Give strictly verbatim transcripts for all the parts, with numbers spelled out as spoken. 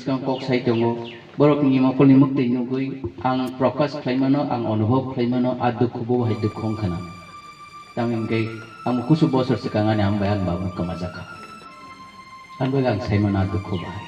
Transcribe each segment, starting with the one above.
Swkang kok sai tongo, borokni mokolni mwktwi nugwi ang prokash khlaimano, ang onubhob khlaimano, a dukhu bo hai dukhu wngkha na. Tamni hwnkhe ang kusu bosor swkang ani hambai ang babno kwmajakha. Ang bai ang saimano a dukhu bahai.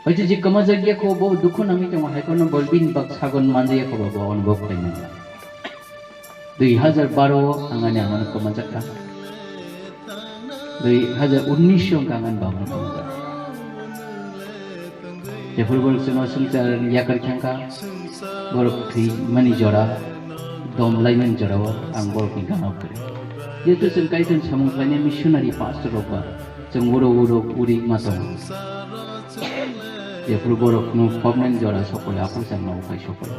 Hoi je kwmajakya kho bo dukhu nangwi tongo, hai phano bo bini bak sagon manjakya kho bo, bo onubhob khlaimano. Dui hazar baro o ang ani amano kwmajakha. Dui hazar unnish o ang ani babano kwmajakha. Jephuru borok chwngno swngchar yakar khe wngkha, borok thwimani jora, dom laimani jora o ang borokni gana kwrwi. Jehetu chwng Kaitorni samung khlainai missionary pastor rok ba chwng uro uro uri ma tongo. Jephuru borokno phobnani jora sokoi, aphuru chwng nogo phai sokoi.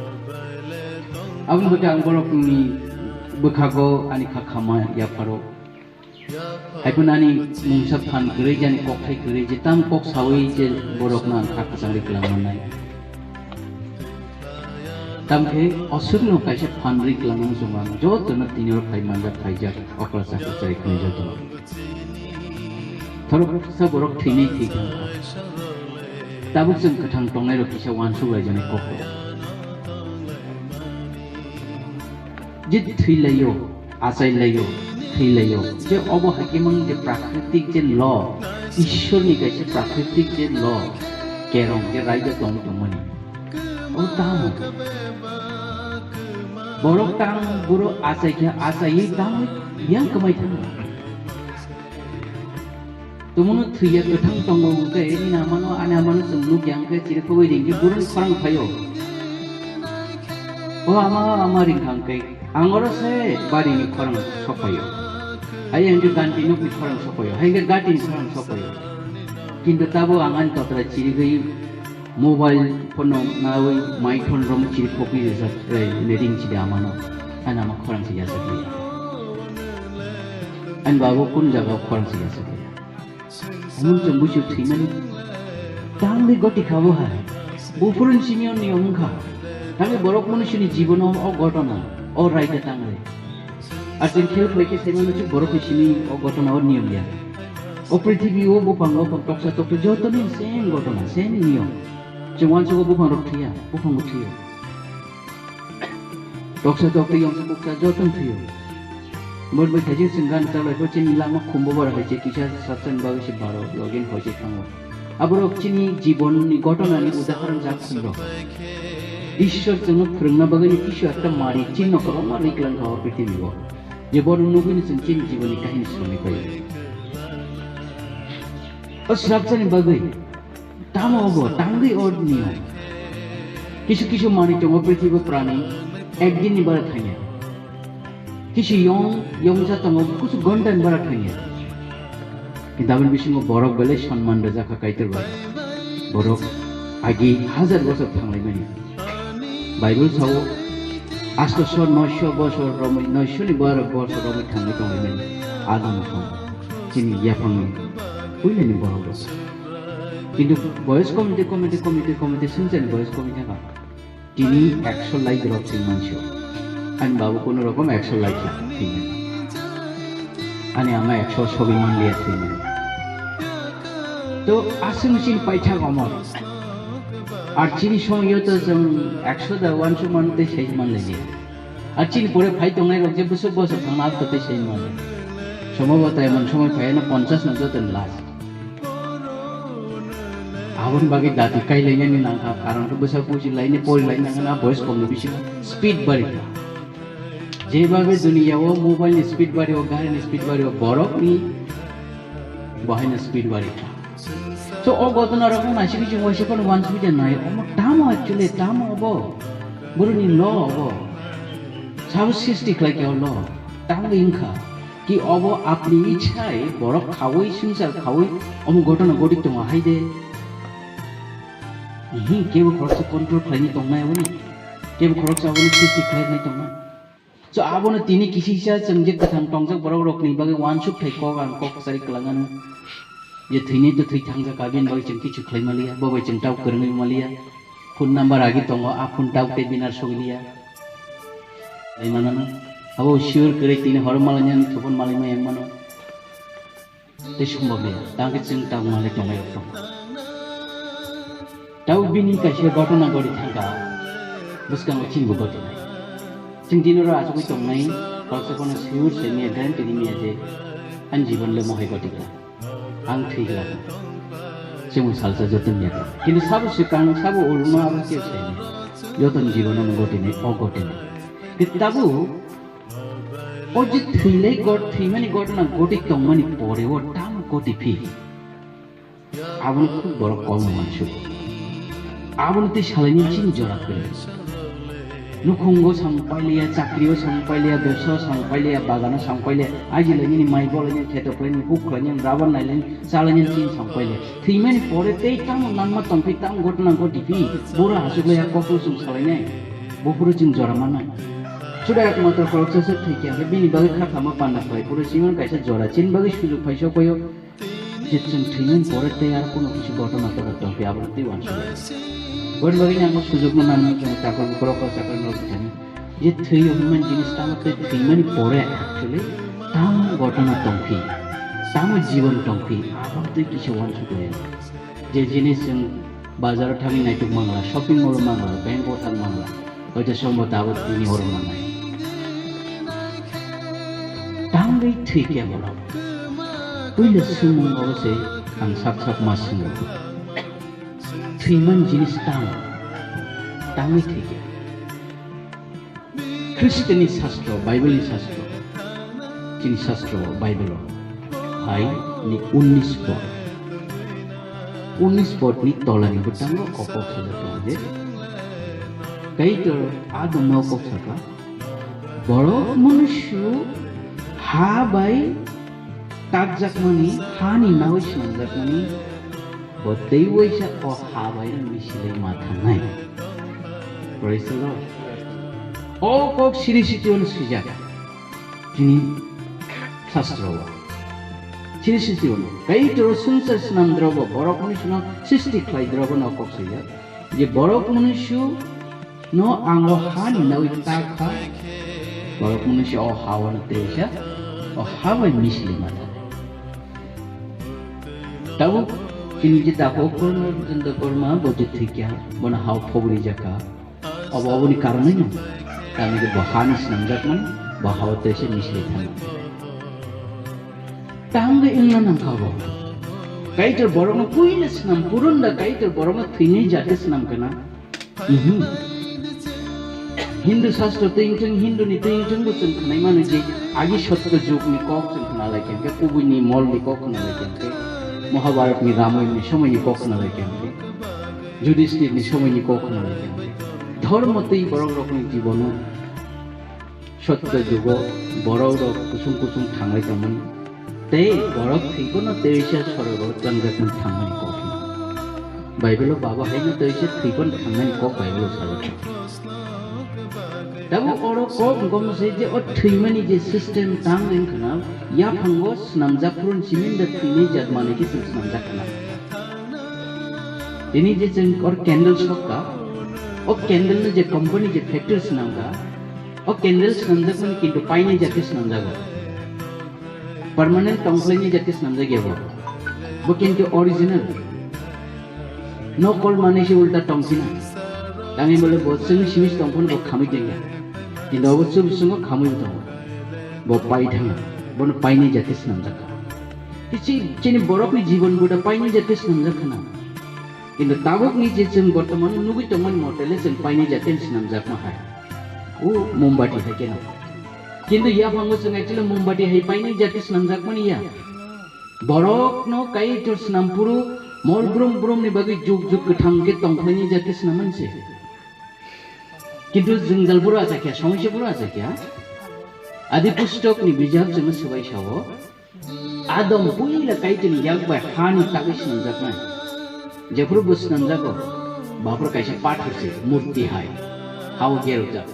Aboni bagwi ang borokni bwkhago ani kha khama yapharo. Hai phano ani mungsa phan kwrwi, jani kokthai kwrwi, je tam kok saui je borokno ang kha kwchang ri kwlang mannai. Tamkhe aswkno kaisa phan ri kwlang mano chwng ang jotono tini oro phai manjak, phaijak, okra chakra chai khwnwi jotono. Thorok sa borok thwinai thwi thang kha. Tabuk chwng kwthang tongnai rok kisa uansuk lai jani kok rok. Je thwi laio, achai laio, thwi laio. Je obo hakhe mang je prakritik je law, Ishwar ni kaisa prakritik je law, kerong je raida tong tongmani. O tamo. Borok tang buro achai khe achai tamo yang kwmai thango. Tumuno thwiya kwthang tongo hwnkhe, nini amano, ani amano chwng nukya hwnkhe, chirikhogwi ringkhe, buruni khorang phaio. O ama, ama ringkha hwnkhe, ang oro se barini khorang sokphaio. Hai hwnkhe ganti nukni khorang sokphaio, hai hwnkhe gatini khorang sokphaio. Kintu tabo ang ani totra chirigwi mobile phone no nawi maithon rom chirikhogwi rijak, eh, ne ring chide amano. Ani ama khorang se yachakliya. Ani babo kun jaga o khorang se yachakliya. Omo chwng buisu thwimani. Tangwi goti kha bo hai. Buphuruni simi o niyom wngkha. Tangwi borok manushuni jibono o gotona, o raida tangwi. Ar chwng khel khlai khe saimano chwng borokni simi o gotona o niyom ya. O prithibi o buphang o toksa toksa jotoni same gotona, same niyom. Chwng uansugo buphang rok thwiya, buphang bo thwiyo. Toksa tokti yongsa buksa jotono thwiyo. Bot bai thaijin chwng gan chalai pho chini lama khumbo bara hai se kisa satsan bagwi se baro login hoi se thango. Aborok chini jibon ni gotona ni udaharon jak khumrok. Ishwar chwngno phwrwngna bagwi ni kisu ekta mari chinno kwbangma riklang kha o prithibi o. Je bono nugwi ni chwng chini jibon ni kahini swrwngwi pai. O swrapsa ni bagwi tamo obo tangwi o niyom. Kisu kisu manwi tongo prithibi prani ekdin ni bara thangya. Kisu yong, yongsa tongo kusu gonta ni bara thangya. Kintu aboni bisingo borok belai sonman rwjak kha Kaitor bai. Borok agi hajar bosor thanglaimani. Bible sao, asto so noisho bosor romwi, noisho ni bara bosor romwi thangwi tonglaimani. Adam song chini yaphangni puilani borok rok. Kintu boyes komite, komite, komite, komite swngchar boyes komite ba. Tini ekso like rok sing mancho. Ani babu kono rokom ekso like ya, tini. Ani ama ekso sobi manliya, tini. To aswng sing paithak omor. Ar chini song yo to chwng ekso da uansuk mano tei saiwi manlaiya. Ar chini pore phai tongnai rok je bwswk bosor thangna abto tei saiwi manlai. Somobo tai emon somoi phai no ponchas no joto ni last. Aboni bagwi dati kailainani nangkha, karon khe bwsa buji laini pori lai nangna boyes komni bisingo speed bari kha. Jebhabe duniya o mobile ni speed bari o, gari ni speed bari o, borok ni bohaino speed bari kha. So, o gotona rok no naisingwi chwng waisa phano uansukya nai, omo tamo actually, tamo obo? Borokni law obo? Sabo srishti khlai khe o law? Tamo wngkha ki obo apni ichhai borok khaui, swngchar khaui, omo gotona goti tongo hai de? Ihi, kebo khoroksa control khlaini tongnai aboni? Kebo khoroksa aboni srishti khlainai tongnai? So, abono tini kisisa chwng je kwthang tongjak borok rokni bagwi uansuk thai kok ang kok kwchari kwlangano. Je thwini to thwi thangjak, abini bagwi chwng kichu khlai maliya, bo bai chwng tau kwrwngwi maliya. Phone number agi tongo, a phone tau tei binar sogiliya. Lai manano. Abo sure kwrwi tini horo malanya thubun malima yang mano. Tei sumbo bia, tangke chwng tau malai tonglai rok tongo. Tau bini kaisa ghotona gori thangkha, bwskango chini bo goti nai. Chwng dino ro achugwi tongnai, khoroksa phano sure se miya, guarantee di miya je ani jibon le mohai goti kha. Ang thwi glak. Chwng salsa joto miya. Kintu sabo swkang, sabo ulno abo khe sai nai. Joto ni jibon ano goti nai, o goti nai. Kintu tabuk o je thwilai got-, thwimani ghotona goti tongmani pore o tamo goti phi. Abono khub borok kol no mansugo. Abono tei salaini chini jora kwrwi. Nukhungo samung pailiya, chakrio samung pailiya, bebsao samung pailiya, bagano samung pailiya, ajilaini mai bolaini, kheto khlaini, huk khlaini, rabar nailaini, chalaini chini samung pailiya. Thwimani pore tei tamo nangma tongphi, tamo ghotona ghotiphi, bura hasuklaiya kokno chwng salainai. Buphuru chwng jora mannai. Suda ekmatro khoroksa se thwikha, bini bagwi kha khama panda khlai, phuru chini kaisa jora, chini bagwi sujuk phaisok phaio. Je chwng thwimani pore tei aro kunu kisi ghotona tongkha tongphi, abono tei uansukya. Aboni bagwino ang o sujukno nangmani chwng chakor bukhurok o chakor norok thani. Je thwi o hwnmani jinis tamo tei thwimani pore actually tamo ghotona tongphi, tamo jibon tongphi, abono tei kisa uansukya. Je jinis chwng bazaro thangwi naituk mangla, shopping mall o mangla, bank o thang mangla, hoito sombo tabuk tini oro mangnai. Tangwi thwikya borok. Puila swngmung obo se ang sak sak ma swngo. Thwiman jinis tang. Tangwi thwikya. Khristianni sastro, Bible ni sastro, chini sastro Bible o hai ni unnis pod, unnis pod ni tola ni bwskango o kok sajak tongo je, Kaitor Adam no kok saka, borok mwnwisyo ha bai takjakmani, hani nawi swnamjakmani, bo tei waisa o ha bai misilwi ma thangnai. Praise the Lord. O kok siri sitio no swijak. Tini sastro o. Siri sitio no. Kaitor swngchar swnamdrobo, borok mwnwisyo no sristi khlaidrobo no kok swijak. Je borok mwnwisyo no ang o ha ni nawi tak kha, borok mwnwisyo o ha o no tei waisa, o ha bai misilwi ma thangnai. Tabuk chini je dakhuk Purno Chandra Korma bo je thwikya, bono ha o phobri jakha. Obo oboni karonwi no. Tamni bo ha ni swnamjakmani, bo ha o tei se misilwi thangkha. Tangwi wngna nangkha bo. Kaitor borokno puila swnam, purunda Kaitor borokno thwinwi jate swnam kana. Mhm. Hindu sastro twi thung, Hindu ni twi thung bo chwng khnai mano je agi sotto jug ni kok chwng khna lai khe, kubui ni mol ni kok khna lai khe, Mahabharat ni Ramayan ni somoi ni kok khna lai khe, Yudhishthir ni somoi ni kok khna lai khe. Dhormo twi borok rok ni jibono sotto jugo borok rok kusung kusung thanglai tongmani. Tei borok thwipano teisa sorgo changjakmani thangmani kok hino. Bible-o babo haino teisa thwipano thangmani kok Bible-o sajak. Tabuk oro kok wngkha se je o thwimani je system tang wngkha na, yaphango swnamjak phuru simi da thwinai jat manwi khe chwng swnamjak khna. Tini je chwng or candle sokka, o candle no je company je factory swnamkha, o candle swnamjakmani kintu painai jat khe swnamjago. Permanent tongkhlaini jat khe swnamjakya bo. Bo kintu original. Nokol manwi se ulta tongphina. Tangwi bole bo chwng simi tongphano bo khamwi tongya. Kintu obo chwng bisingo khamwi tongo. Bo pai thangya. Bono painai jat khe swnamjakha. Kichi chini borokni jibon buda painai jat khe swnamjakha na. Kintu tabukni je chwng bortomano nugwi tongmani motele chwng painai jat khe swnamjakma hai. O mombati hai khe no. Kintu yaphango chwng actually mombati hai painai jat khe swnamjakmani ya. Borokno Kaitor swnam phuru mol brum brumni bagwi juk juk kwthang khe tongkhlaini jat khe swnam mani se. Kintu jwngjal phuru achakya, somosya phuru achakya. Adi Pustok ni bijap chwngno swbai sao. Adam puila Kaitorni yak bai hani tagwi swnamjaknai. Jephuru bo swnamjago, baphuru kaisa pathor se, murti hai, hao gerokjak.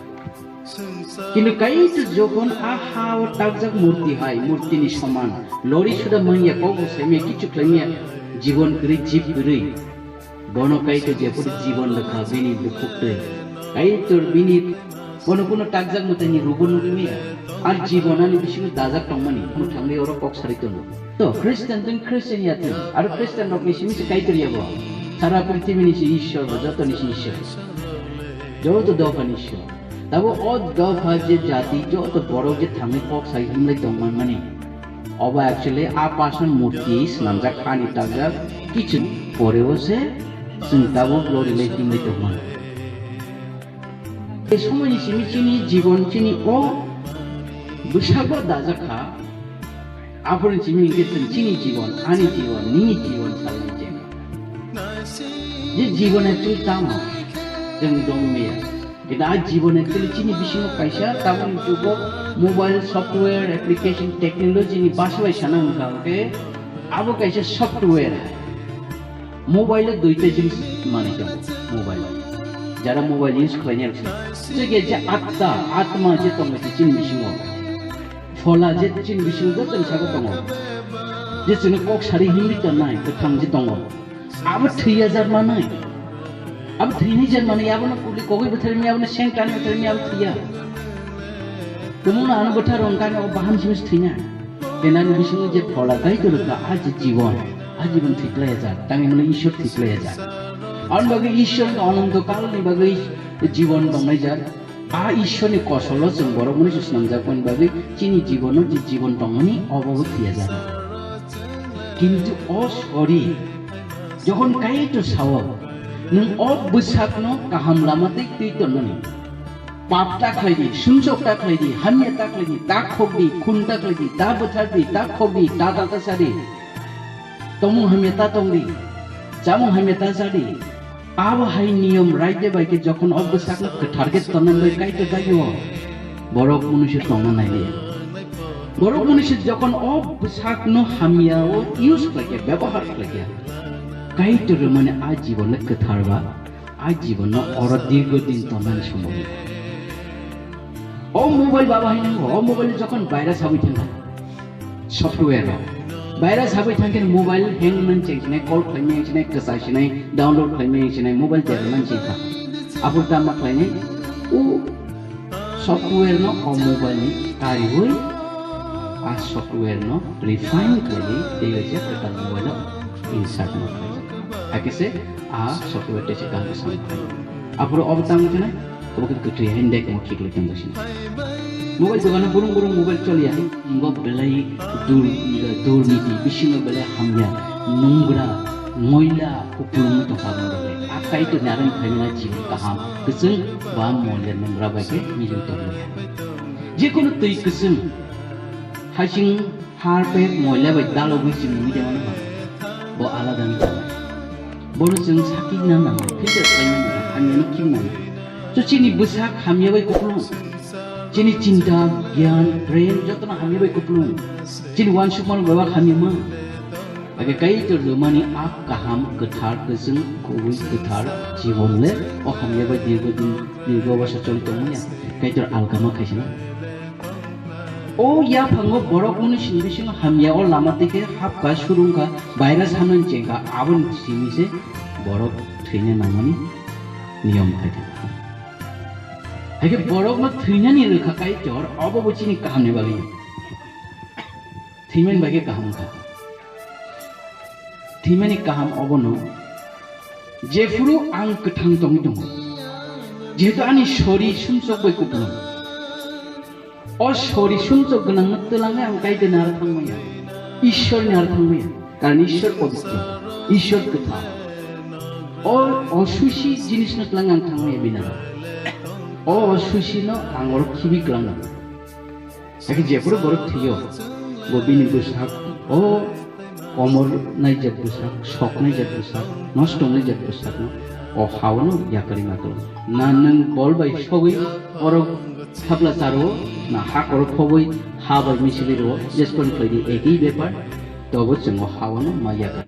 Kintu Kaitor jokhon a hao takjak murti hai, murtini soman, lori suda manya, kokbo saimanya, kichu khlaimanya, jibon kwrwi, jib kwrwi. Bono Kaitor jephuru jibon rwkha bini bukhuk twi. Kaitor bini bono kuno takjak mwtaini rubo nugwi maya. Ar jibon ani bisingo dajak tongmani, phano thangwi oro kok sari tono. To, Christian tong Christian ya tong. Aro Christian rokni simi se Kaitor ya bo. Sara prithibini se Ishwar ba jotoni se Ishwar. Joto dophani Ishwar. Tabo o dopha je jati joto borok je thangwi kok sai himlai tongmanmani. Obo actually a person murti swnamjak ani takjak kichu poreo se chwng tabo glory lai himlai tongmani. Ei somoini simi chini jibon chini o bwsago dajak kha. Aphuru chini hwnkhe chwng chini jibon, ani jibon, nini jibon salni jeng. Je jibon actually tamo chwng dong meya. Kintu a jibon actually chini bisingo kaisa tabukni jugo mobile software application technology ni bwsai sana wngkha hwnkhe abo kaisa software. Mobile o duita jinis manwi tongo, mobile o. Jara mobile use khlainai rok se. Jege je atta, atma je tongo se chini bisingo. Phola je chini bisingo joto ni saka tongo. Je chini kok sari himlai tongnai, kwthang je tongo. Abo thwiya jar manwi. Abo thwini jar manwi, abono kuli kogwi bwtharmi, abono seng tani bwtharmi, abo thwiya. Tumungno ano bwthar rwngkani, o baham jinis thwina. Kenani bisingo je phola kaitor wngkha, a je jibon, a jibon thwiplai ajak, tangwi mano Ishwar thwiplai ajak. Aboni bagwi Ishwar wngkha ononto kalni bagwi jibon tongnai jak. A Ishwarni kosolo chwng borok mani se swnamjakmani bagwi chini jibono je jibon tongmani obo bo thwiya jana. Kintu o sori, jokhon kaitor sao, nwng o bwsakno kaham lama tei twi tonnani. Pap ta khlai di, sumsok ta khlai di, hamya ta khlai di, ta khok di, khun ta khlai di, ta bwthar di, ta khok di, ta dalta sa di. Tongmung hamya ta tong di, chamung hamya ta cha di. Abo hai niyom raida bai khe jokhon o bwsakno kwthar khe tonna bai kaitor dagio, borok mwnwi se tongna nai liya. Borok mwnwi se jokhon o bwsakno hamya o use khlai khe, byabohar khlai khe, kaitor rwmani a jibonno kwthar ba. A jibonno oro dirgo din tonnani sombhob nai. O mobile baba hai nango, o mobile jokhon virus habwi thangkha, software rok. Virus habwi thangkhe mobile hang man chengsinai, call khlaimai chengsinai, kwchai sinai, download khlaimai chengsinai, mobile dera man chengkha. Aphuru tamo khlainai, o software no o mobile ni kariwi, a software no refine khlaiwi tei waisa kwtal mobile o insert no khlai. Hakhe se a software tei se tamo sam khlai. Aphuru obo tamo khe nai, obo khe kwthwi hai dek mo khiklai tong jasinai. Mobile dogano burung burung mobile choliya hai, bo belai dur, durniti, bisingo belai hamya, nungra, moila, kupulung tongkha bo belai. A kaitor ni aroni phaimani jibon kaham, kwchwng ba moila nungra bai khe milwi tongmani. Jekunu twi kwchwng, hasing, harpet, moila bai dalogwi chwng nungwi tongmani ba, bo alada wngwi tongmani. Bono chwng sakikna nango, filter khlaina nango, hamyano khibna nango. So chini bwsak hamya bai kupulung. Chini chinta, gyan, brain jotono hamya bai kupulung. Chini uansukmano bebak hamya ma. Age kaitor rwmani a kaham, kwthar, kwchwng, kubui, kwthar jibon le o hamya bai dirgo din, dirgo bosor choli tongmani ya. Kaitor alkama khaisina. O yaphango borok mwnwi sini bisingo hamya o lama twi khe hapkha, surungkha, virus hamnani chengkha, aboni simi se borok thwina nangmani niyom khai thangkha. Haikhe borokno thwinani rwkha Kaitor, obo bo chini kahamni bagwi. Thwimani bagwi kaham wngkha. Thwimani kaham obono, jephuru ang kwthang tongwi tongo, jehetu ani sori sumsok bai kupulung, o sori sumsok gwnangno twlangwi ang Kaitorni aro thangmaya, Ishwarni aro thangmaya, karon Ishwar pobitro, Ishwar kwthar. O osusi jinisno twlangwi ang thangmaya bini aro. O osusino ang oro khibi kwlangno. Hakhe jephuru borok thwiyo, bo bini bwsak, o komor naijak bwsak, sok naijak bwsak, nosto naijak bwsakno o haono yakarwi ma kwlwng. Na nwng bol bai sogwi borok thapla charwo, na hakoro phobwi ha bai misilwi rwo, jeskon khlaidi ekhi bepar, tobo chwng o haono ma yakar.